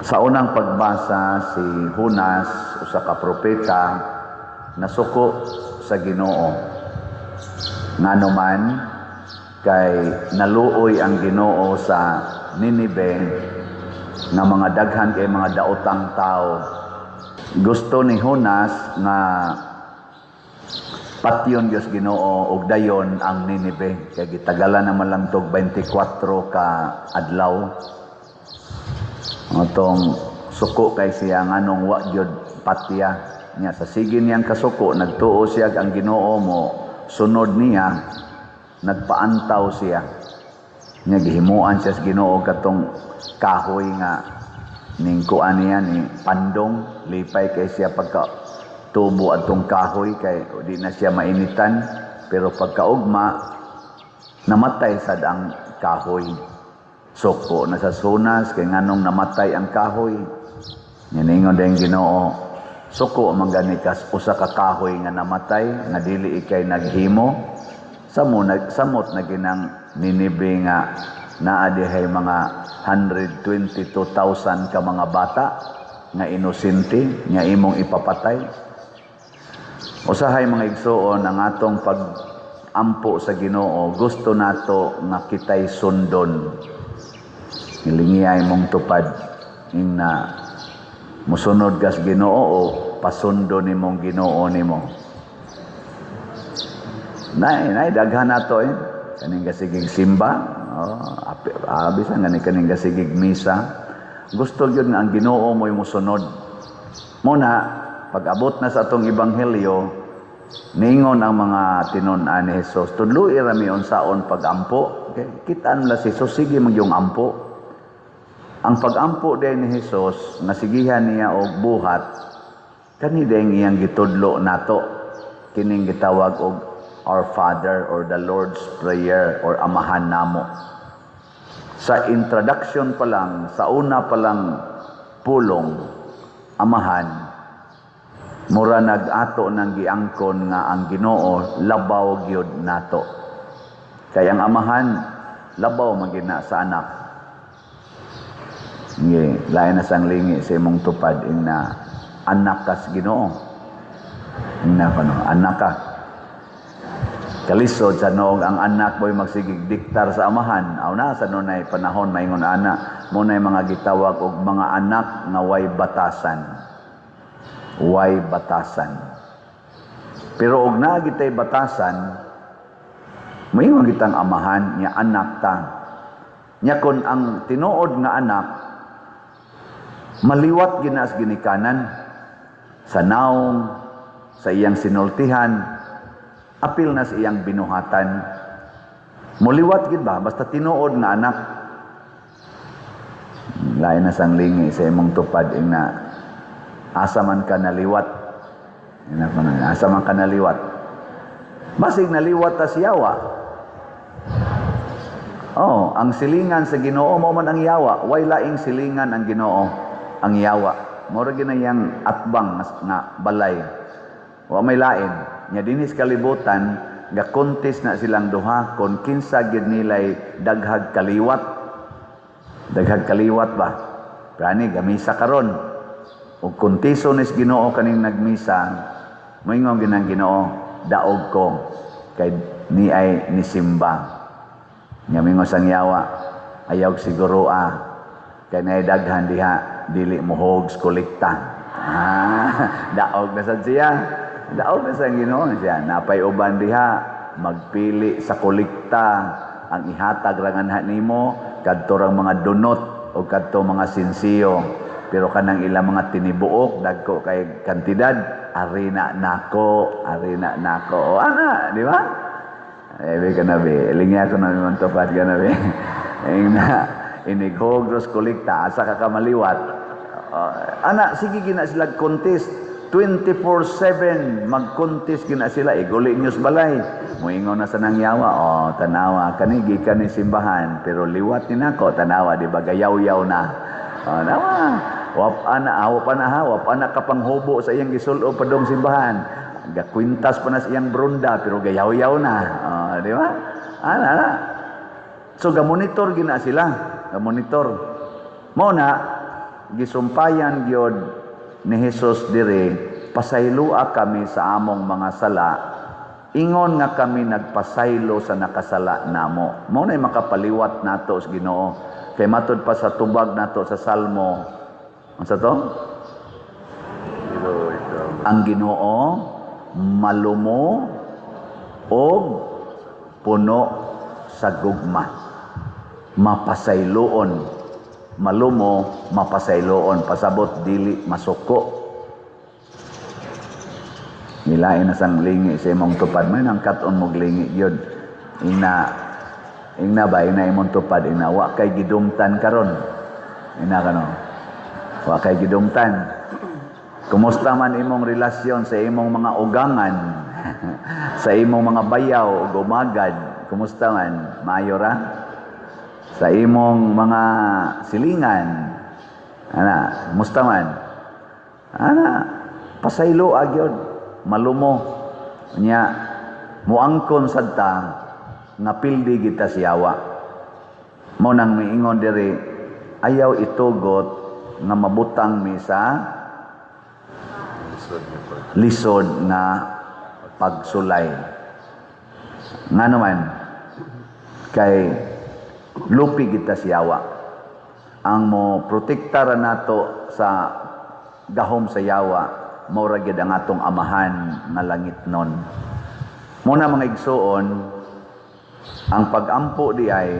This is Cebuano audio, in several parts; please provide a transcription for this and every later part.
Sa unang pagbasa, si Jonas, usa ka propeta, nasuko sa Ginoo. Ngano man kay naluoy ang Ginoo sa Ninibe nga mga daghan kay mga daotang tao. Gusto ni Jonas nga patyon Dios Ginoo og dayon ang Ninibe kay gitagalan naman lang tog 24 ka adlaw. Atong suko kay siya nganong wa gyud patya niya. Sa sige niyang kasuko, nagtuo siya ang Ginoo mo sunod niya, nagpaantaw siya niya, gihimuan siya sa Ginoo katong kahoy nga ning kuan niya ni pandong. Lipay kay siya pagka tubo atong kahoy kay di na siya mainitan, pero pagkaugma namatay sad ang kahoy. Suko na sa Jonas kay nganong namatay ang kahoy. Niningon din Ginoo, "Suko man gani kas usa ka kahoy nga namatay nga dili ikay naghimo samo nag samot na ginang Ninibe nga naa dihay mga 122,000 ka mga bata nga inosente nga imong ipapatay." Usahay, mga igsuon, ang atong pag-ampo sa Ginoo, gusto nato nga kitay sundon. Hilingiyay mong tupad ing na musunod kas Ginoo o pasundo nimong Ginoo nimo. Nay, nay daghan nato eh. Kaning gasigig simba, oh, abi sa ngani kaning gasigig misa. Gusto gyud nga ang Ginoo mo'y musunod. Muna, pag-abot na sa atong ebanghelyo, ningon ang mga tinun-an ni Jesus, "Tudloi ra mi unsaon pag-ampo." Okay? Kitaan la si Jesus, sige magyong ampo. Ang pag-ampo din ni Jesus, nasigihan niya og buhat, kani din iyang gitudlo nato. Kining gitawag og Our Father or the Lord's Prayer or Amahan Namo. Sa introduction pa lang, sa una pa lang pulong, Amahan, mura nag-ato ng giangkon nga ang Ginoo labaw gyud nato. Kay ang amahan labaw man gina sa anak. Ngi, lain na sang lingi sa imong tupad ing na anak kas Ginoo. Ing na kono, anak ka. Kalisod sa noong ang anak mo'y magsigig diktar sa amahan. Aw na sa nunay panahon maingon ana, mo nay mga gitawag og mga anak nga way batasan. Way batasan. Pero og naa gitay batasan, moingon kitang amahan nya anak ta. Nya kon ang tinuod nga anak maliwat ginas ginikanan sa naong, sa iyang sinultihan, apil na sa iyang binuhatan. Muliwat gid ba basta tinuod nga anak. Lain na sang lingi sa imong tupad ing na asa man ka naliwat. Ina ko na, asa man ka naliwat. Basig naliwat ta siyawa. Oh, ang silingan sa Ginoo mo man ang yawa. Way laing silingan ang Ginoo, ang yawa. Mura ginayang atbang nga balay. Wa may lain. Nya dinhis kalibutan, ga contest na silang duha kon kinsa gid nilay daghag kaliwat. Daghag kaliwat ba? Prani gamisa karon. Ug kontiso nis Ginoo kaning nagmisa, moingon ginang Ginoo, "Daog ko kay ni ay nisimba." Nya mingon sang yawa, "Ayaw siguro ah, kay naay daghan diha dili mohog kolekta." Ah, daog na sad siya. Daog na sa Ginoo siya. Napay uban diha magpili sa kolekta, ang ihatag ra nga nimo kadto rang mga donot o kadto mga sinsiyo, pero kanang ilang mga tinibuok dagko kay kantidad, arina nako, arina nako. O, ana, di ba? Eh, ka na be, lingya ko na man tupad ka na be. Ing na, inighog ros kolekta, asa ka kamaliwat. Ana, sige gina sila contest. 24/7 mag-contest gina sila, iguli news balay. Moingon na sa nangyawa, "Oh, tanawa, kani gikan ni simbahan, pero liwat ni nako, tanawa, di ba gayaw-yaw na." Oh, nawa. Wap ana, wap ana ha, wap ana ka panghubo sa iyang gisulo padong simbahan. Gakwintas pa na sa iyang brunda pero gayaw-yaw na. Oh, di ba? Ana, ana. So gamonitor gina sila, gamonitor. Mo na Gisumpayan gyud ni Jesus diri, "Pasayloa kami sa among mga sala, ingon nga kami nagpasaylo sa nakasala namo." Mao nay makapaliwat nato sa Ginoo. Kay matud pa sa tubag nato sa Salmo, unsa to? Ginoo, ikaw. Ang Ginoo malumo og puno sa gugma. Mapasayloon, malumo, mapasayloon, pasabot dili masuko. Nilain na sang lingi sa imong tupad. May nang kat-on mong lingi yun. Ina, ingna ba, ina imong tupad, ina, wa kay gidumtan karon. Ina kano? Wa kay gidumtan. Kumusta man imong relasyon sa imong mga ugangan, sa imong mga bayaw ug umagad? Kumusta man? Maayo ra? Sa imong mga silingan, ana, kumusta man? Ana, pasaylo agyod, malumo. Nya, muangkon sad ta nga pildi kita siyawa. Mao nang miingon diri, ayaw itugot nga mabutang mi sa Lisod nga pag lisod nga pagsulay. Nga naman, kay lupi kita siyawa. Ang mo protektara nato sa gahom sa yawa, mao ra gyud ang atong Amahan nga langitnon. Muna, mga igsuon, ang pagampo di ay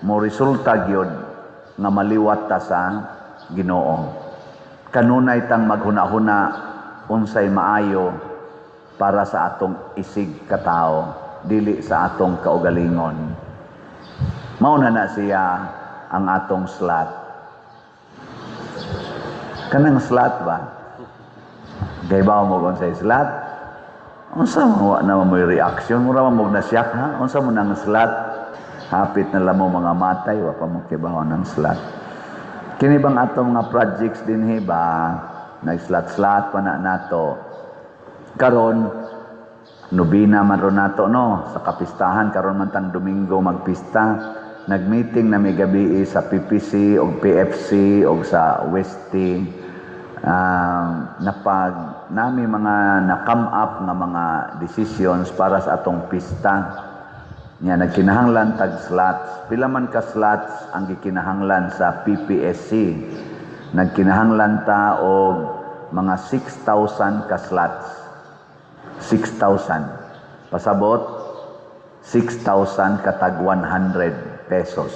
mo resulta gyud nga maliwat ta sa Ginoo. Kanunay tang maghuna-huna unsay maayo para sa atong isig katao, dili sa atong kaugalingon. Mao na na siya ang atong slot. Kanang slot ba? Kay ba mo kung sa slot? Unsa man, wa na mo reaction, mura man mo na siyak ha? Unsa mo nang slot? Hapit na lang mo mga matay, wa pa mo kibaw ng slot. Kini bang atong mga projects dinhi ba, nag-slot-slot pa na nato. Karon nobina man ron nato, no, sa kapistahan. Karon man tang Domingo magpista. Nagmeeting na mi gabi sa PPC og PFC og sa Westy. Napag nami mga na-come up nga mga decisions para sa atong pista. Nya nagkinahanglan tag slots. Pila man ka slots ang gikinahanglan sa PPSC? Nagkinahanglan ta og mga 6,000 ka slots. 6,000. Pasabot, 6,000 katag 100 pesos.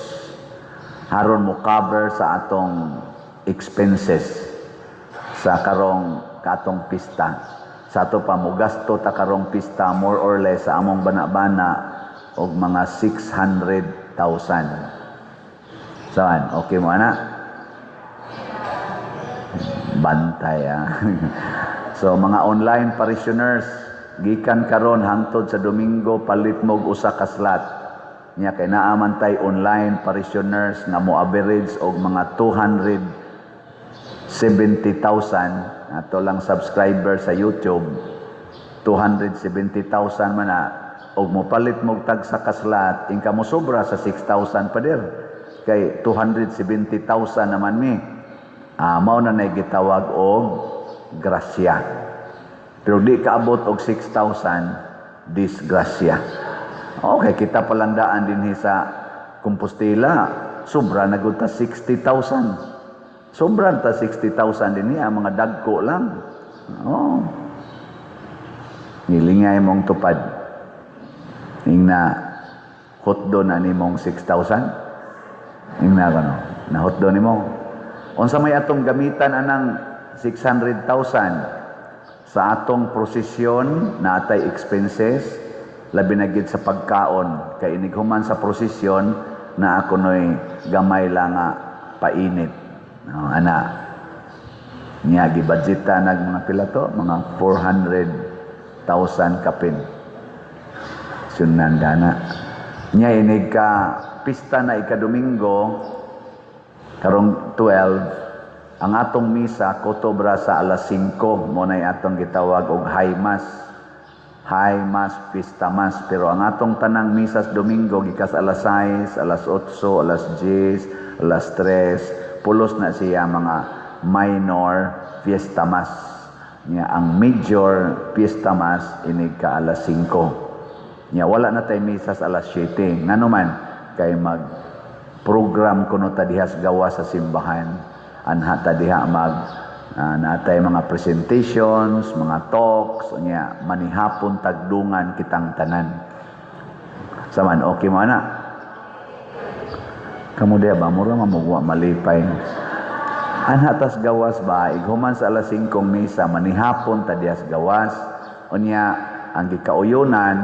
Haron mo cover sa atong expenses sa karong katong pista. Sa ato pa mo gasto ta karong pista more or less sa among bana-bana og mga 600,000. Saan? Okay mo ana? Bantay ah. So mga online parishioners, gikan karon hangtod sa Domingo, palit mo og usa ka slot. Nya kay naa man tay online parishioners nga mo average og mga 270,000 ato lang subscriber sa YouTube. 270,000 man na og mopalit mo tag sa ka slot, ingka mo sobra sa 6,000 pader kay 270,000 naman mi. Mao na nay gitawag og grasya, pero di kaabot og 6,000, disgrasya. Okay, kita palandaan dinhi sa Compostela, sobra na gud ta 60,000. Sobra ta 60,000 dinhi, ang mga dagko lang. Oh. Nilingay mong tupad. Ingna hotdo na nimong 6,000. Ingna kano, na hotdo nimo. Unsa may atong gamitan anang 600,000? Sa atong prosesyon naatay expenses, labi na gid sa pagkaon, kay inighuman sa prosesyon na ako noy gamay lang nga painit. No, ana. Niya gibudgeta nag mga pila to, mga 400,000 kapin. Sunan gana. Niya inig ka pista na ika-Domingo karong 12, ang atong misa kotobra sa alas 5. Mo nay atong gitawag og high mass. High mass, pista mass, pero ang atong tanang misa sa Domingo gikas alas 6, alas 8, alas 10, alas 3, pulos na siya mga minor fiesta mass. Nya ang major fiesta mass inig ka alas 5. Nya wala na tay misa sa alas 7. Ngano man kay mag program kuno ta diha sa gawas sa simbahan. Anha ta diha mag natay mga presentations, mga talks, nya manihapon tagdungan kitang tanan. Saman okay mo ana? Kamo diha ba mura mamugwa malipay. Anha tas gawas ba ighuman sa alas 5 misa, manihapon ta diha sa gawas. Unya ang gikauyonan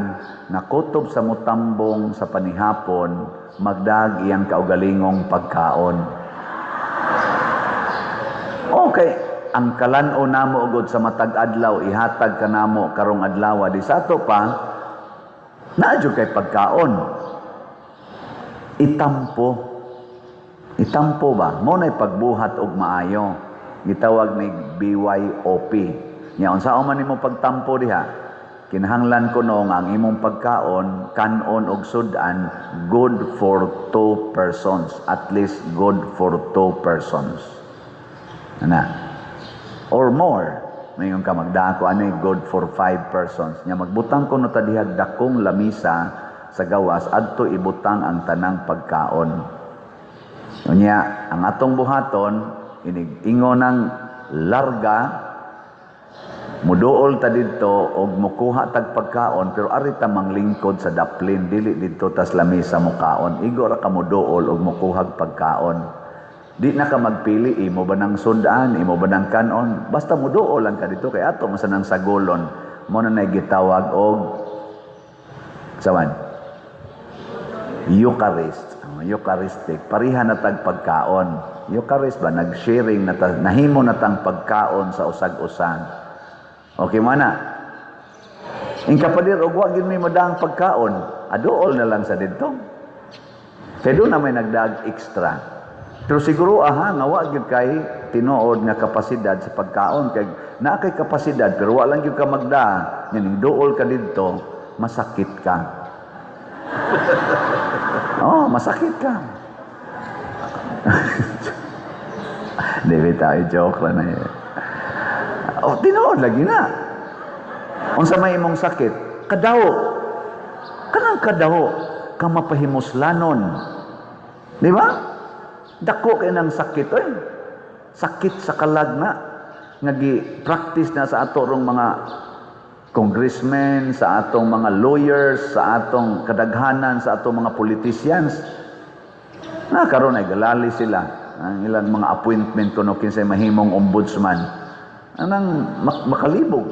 nga kutob sa mutambong sa panihapon, magdag iyang kaugalingong pagkaon. Okay, ang kalan-o namo ugod sa matag adlaw ihatag kanamo karong adlaw, di sa ato pa naa jud kay pagkaon. Itampo. Itampo ba? Mo na'y pagbuhat og maayo. Gitawag ni BYOP. Nya unsa man nimo pagtampo diha? Kinahanglan kuno nga ang imong pagkaon, kanon og sudan, good for two persons. At least good for two persons. Ana. Or more. Mayon ka magdako ani good for five persons. Nya magbutang kuno ta diha dakong lamisa sa gawas, adto ibutang ang tanang pagkaon. Unya, ang atong buhaton, inig ingon ng larga, muduol ta didto og mukuha tag pagkaon, pero ari ta manglingkod sa daplin, dili didto tas lamisa mukaon. Igo ra ka muduol og mukuhag pagkaon. Di na ka magpili, imo ba nang sudan, imo ba nang kanon, basta muduol lang ka dito kay ato man sa nang sagolon. Mo na nay gitawag og sawan Eucharist. Oh, Eucharistic. Pareha na tag pagkaon. Eucharist ba, nag-sharing na ta, nahimo na tang pagkaon sa usag-usan. Okay man na. In kapadir og wa gyud may madaang pagkaon, aduol na lang sa didto. Kay doon na may nagdaag extra. Pero siguro aha nga wa gyud kay tinuod nga kapasidad sa pagkaon, kay naa kay kapasidad pero wa lang gyud ka magdaa, nya ning duol ka didto, masakit ka. Oh, masakit ka. Di tayo, joke lang na yun. Oh, tinuod lagi na. Unsa may imong sakit? Kadawo. Kanang kadawo, ka mapahimuslanon. Di ba? Dako kay nang sakit oy. Sakit sa kalag na nga gi-practice na sa ato rong mga congressmen, sa atong mga lawyers, sa atong kadaghanan, sa atong mga politicians. Na karon ay galali sila ang ilang mga appointment kuno kinsay mahimong ombudsman. Anang makalibog,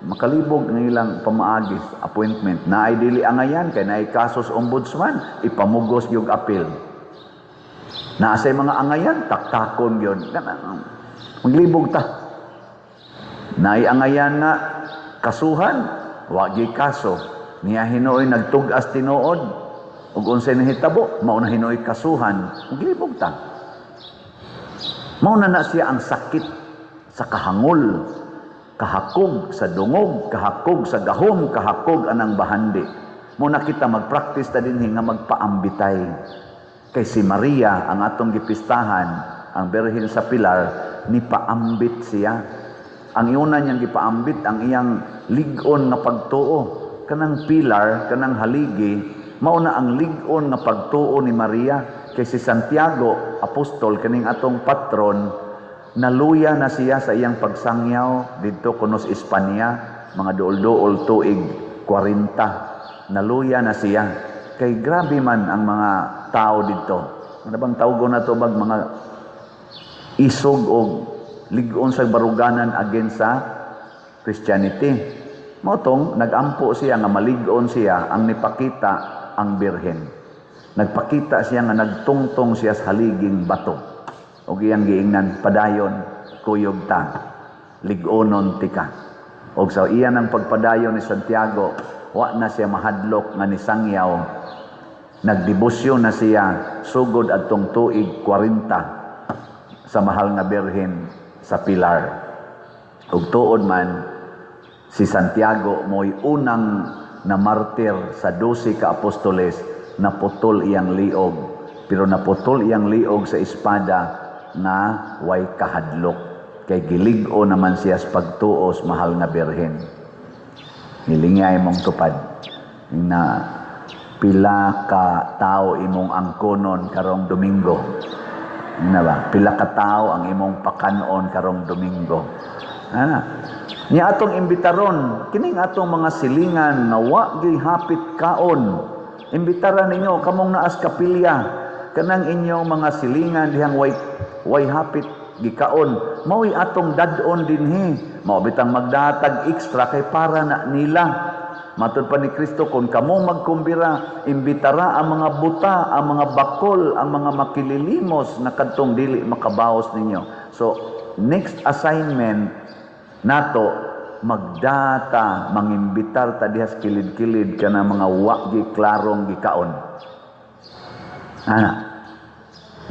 makalibog ng ilang pamaagi appointment. Na ay dili angayan kay naay kasos ombudsman, ipamugos yung appeal. Naa say mga angayan, taktakon yun. Maglibog ta. Naay angayan nga kasuhan, wagi kaso. Niya hinuoy nagtug-as tinuod ug unsay nahitabo, mao na hinuoy kasuhan, maglibog ta. Mao na na siya ang sakit sa kahangol, kahakog sa dungog, kahakog sa gahom, kahakog anang bahandi. Mo na kita magpractice ta dinhi nga magpaambitay. Kay si Maria ang atong gipistahan, ang Birhen sa Pilar, ni paambit siya. Ang iuna niyang gipaambit ang iyang lig-on nga pagtuo. Kanang pilar, kanang haligi, mao na ang lig-on nga pagtuo ni Maria. Kay si Santiago, apostol, kaning atong patron, naluya na siya sa iyang pagsangyaw didto kuno sa Espanya, mga duol-duol tuig 40. Naluya na siya. Kay grabe man ang mga tao didto. Ano bang tawgon na to bag mga isog og lig-on sa baruganan against sa Christianity. Mao tong nagampo siya nga malig-on siya ang nipakita ang Birhen. Nagpakita siya nga nagtungtong siya sa haliging bato. Og iyang giingnan, "Padayon, kuyog ta, lig-onon tika." Og sa iyan ang pagpadayon ni Santiago, wa na siya mahadlok nga nisangyaw. Nagdebosyon na siya sugod adtong tuig 40 sa mahal nga Birhen sa Pilar. Ug tuod man si Santiago mo'y unang na martir sa 12 ka apostoles, naputol iyang liog. Pero naputol iyang liog sa espada. nga way kahadlok kay gilig-o naman siya sa pagtuo sa mahal nga Birhen. Hilingay mong tupad na pila ka tao imong angkonon karong Domingo. Na ba? Pila ka tao ang imong pakanon karong Domingo. Ana. Nya atong imbitaron kining atong mga silingan nga wa gyud hapit kaon. Imbitaran ninyo kamong naas kapilya, kanang inyong mga silingan dihang way hapit gikaon, mao'y atong dad-on dinhi. Mao bitang magdatag extra kay para na nila. Matud pa ni Kristo, kung kamo magkumbira, imbitara ang mga buta, ang mga bakol, ang mga makililimos na kadtong dili makabaos ninyo. So, next assignment nato, magdata, mangimbitar ta diha sa kilid-kilid kana mga wa gi klarong gikaon. Ana.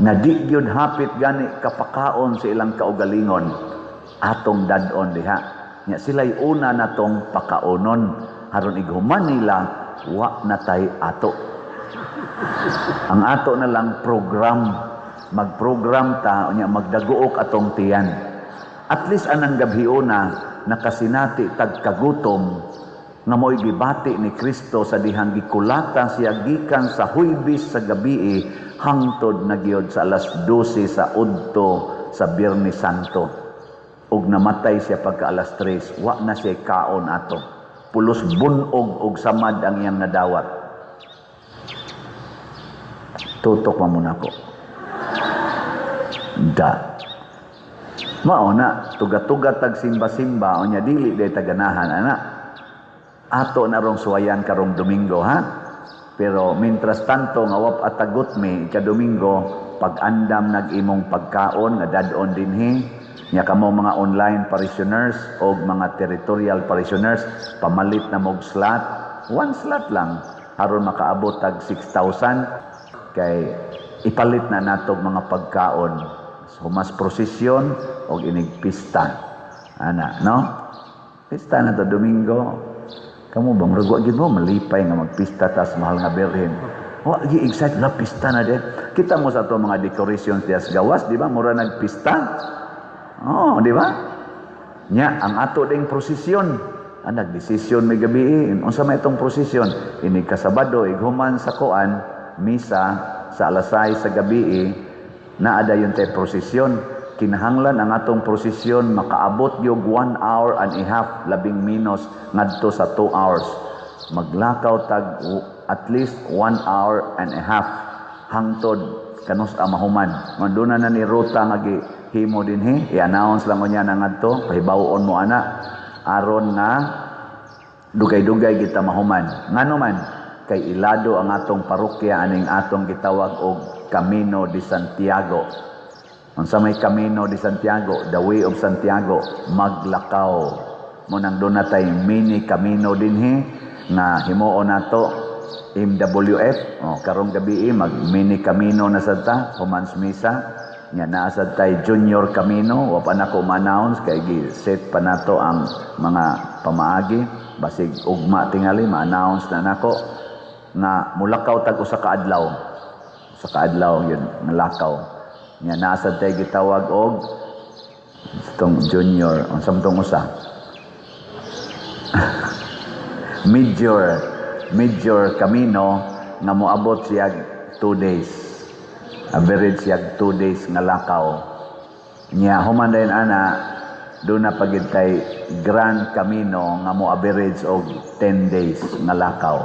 Na di gyud hapit gani kapakaon sa ilang kaugalingon, atong dad-on diha. Nya sila'y una natong pakaonon aron ighuman nila wa na tay ato. Ang ato na lang program, magprogram ta unya magdaguok atong tiyan. At least anang gabhiona nakasinati tag kagutom nga mo'y gibati ni Kristo sa dihang gikulata siya gikan sa Huwebes sa gabii hangtod na gyud sa alas 12 sa udto sa Biyernes Santo. Ug namatay siya pagka alas 3, wa na siya kaon ato. Pulos bunog og samad ang iyang nadawat. Tutok man muna ko. Da. Mao na, tuga-tuga tag simba-simba, unya dili day taganahan ana. Ato na rong suwayan karong Domingo, ha? Pero mientras tanto nga wa pa tagot mi ika Domingo, pag-andam nag imong pagkaon nga dad-on dinhi. Nya kamo mga online parishioners o mga territorial parishioners, pamalit na mog slot, one slot lang aron makaabot tag 6,000 kay ipalit na nato mga pagkaon humas prosesyon og inig pista ana, no? Pista na to Domingo. Kamo bang murag wa gid mo malipay nga magpista tas mahal nga Birhen? Wa gi excited na pista na din. Kita mo sa ato mga decorations dias gawas, di ba? Mura nagpista. Oh, di ba? Nya ang ato ding prosesyon. Ang nagdesisyon may gabi, unsa may itong prosesyon? Inig kasabado, ighuman sa kuan, misa sa alas 6 sa gabi, naa dayon tay prosesyon. Kinahanglan ang atong prosesyon makaabot yung 1 hour and a half, labing minus ngadto sa 2 hours. Maglakaw tag at least 1 hour and a half hangtod kanus mahuman. Manduna na ni ruta nga gihimo dinhi, i-announce lang unya na ngadto, pahibaw-on mo ana aron nga dugay-dugay kita mahuman. Ngano man kay ilado ang atong parokya aning atong gitawag og Camino de Santiago. Unsa may Camino de Santiago? The Way of Santiago, maglakaw. Mo nang doon na tay mini camino dinhi nga himuon nato MWF. Oh, karong gabi mag mini camino na sad ta human sa misa. Nya naa sad tay junior camino, wa pa nako ma-announce kay gi-set pa nato ang mga pamaagi. Basig ugma tingali ma-announce na nako nga mulakaw tag usa ka adlaw. Usa ka adlaw yun nalakaw. Nya naa sad tay gitawag og itong junior, unsa man tong usa? Major camino nga moabot siya 2 days. Average siya 2 days nga lakaw. Nya human dayon ana, doon na pagid kay Grand Camino nga mo average og 10 days nga lakaw.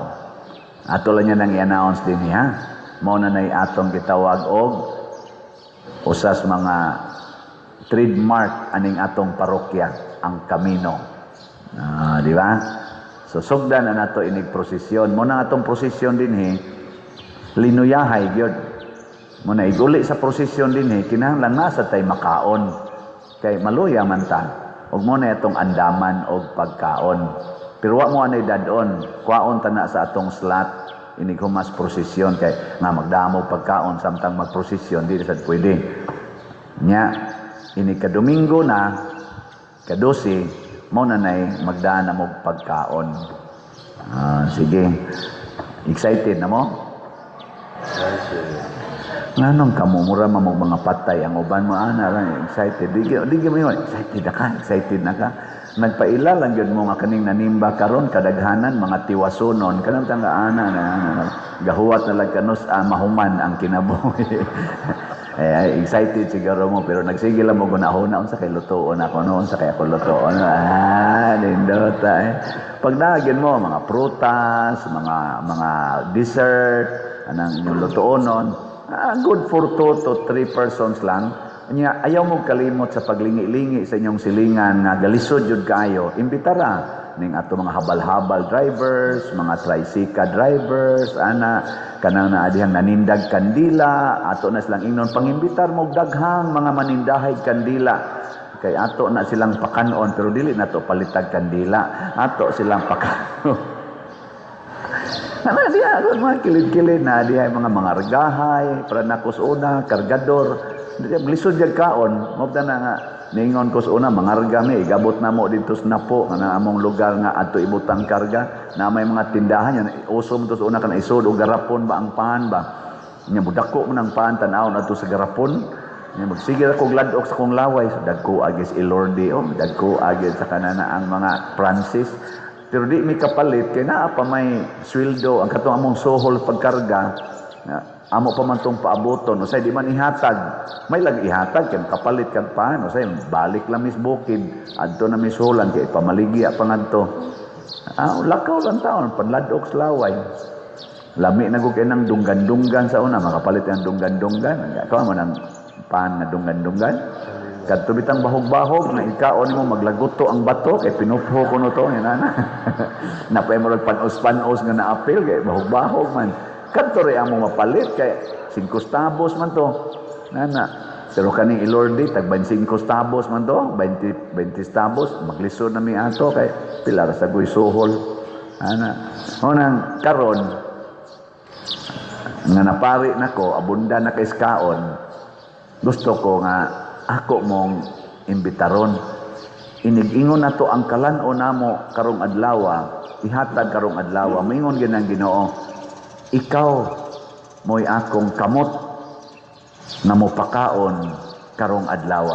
Ato lang niya nang i-announce din ha. Mao na nay atong gitawag og usas mga trademark aning atong parokya, ang Camino. Ah, di ba? So sugdan na nato inig prosesyon. Mo na atong prosesyon dinhi linuyahay gyud. Mo na iguli sa prosesyon dinhi, kinahanglan nasa tay makaon kay maluya man ta. Ug mo na itong andaman og pagkaon. Pero wa mo anay dadon, kwaon ta na sa atong slot inig humas prosesyon kay nga magdamo pagkaon samtang magprosesyon, di sad pwede. Nya inig ka Domingo na kadosi, mo na nay magdaan na mo pagkaon. Ah, sige. Excited na mo? Excited. Nganong kamo mura man mo mga patay, ang uban mo ana lang excited. Di mo yun, excited na ka, excited na ka. Nagpaila lang gyud mo nga kaning nanimba karon kadaghanan mga tiwasunon kanang tanga ana na, ana na. Gahuwat na lang kanus mahuman ang kinabuhi. Eh, excited siguro mo, pero nagsige lang mo gunahuna unsa kay lutuon ako no, unsa kay ako lutuon. Ah, nindota eh. Pag naagin mo mga prutas, mga dessert, anang inyong lutuonon, good for two to three persons lang. Nya ayaw mo kalimot sa paglingi-lingi sa inyong silingan nga galisod jud kaayo. Imbitara ning ato mga habal-habal drivers, mga tricycle drivers, ana kanang naa dihang nanindag kandila, ato na silang ingnon pangimbitar mo daghang mga manindahay kandila kay ato na silang pakanon, pero dili na to palitag kandila, ato silang pakanon. Ana diha ako mga kilid-kilid na diha mga mangargahay para nakos una kargador. Diha lisod jud kaon mo na nga ningon ko sa una mangarga mi, igabot na mo dito sa Napo nga among lugar nga adto ibutang karga na may mga tindahan yan. Uso mo to sa una kana isod og garapon ba ang pan ba nya, mudako man ang pan, tan-awon adto sa garapon nya. Magsige ra kog ladok sa kong laway, so dagko agis Ilordi, oh, dagko agis sa kanana ang mga Francis, pero di mi kapalit kay naa pa may sweldo ang katong among suhol pagkarga na amo pa man tong paaboton. Usay di man ihatag, may lag ihatag kay kapalit kag pan. Usay balik lang mis bukid adto na misulan kay pamaligya pa ngadto. Lakaw lang taon panladok sa laway. Lami na gud kay nang dunggan-dunggan sa una, makapalit ang dunggan-dunggan. Kawa mo nang pan nga dunggan-dunggan, kadto bitang bahog-bahog na ikaon mo maglaguto ang bato kay pinupho ko no to yan ana napay mo panos-panos nga naapil kay bahog-bahog man. Kadto ray among mapalit kay 5 tabos man to nana, pero kaning Ilordi tag 25 tabos man to, 20 20 tabos. Maglisod na mi ato kay pila ra sa guy suhol ana. Unang karon nga napari nako, abunda na kay kaon, gusto ko nga ako mong imbitaron. Inig-ingon na to ang kalan-o namo karong adlaw, ihatag karong adlaw. Maingon gyud ang Ginoo, "Ikaw mo'y akong kamot nga mopakaon karong adlaw."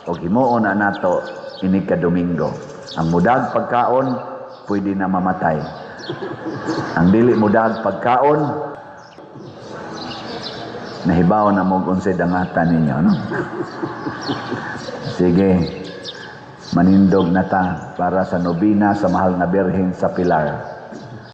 Og himuon na nato inig ka Domingo. Ang mudag pagkaon, pwede na mamatay. Ang dili mudag pagkaon, nahibaw na mo unsay dangatan ninyo, no? Sige, manindog na ta para sa nobina sa Mahal na Birhen sa Pilar.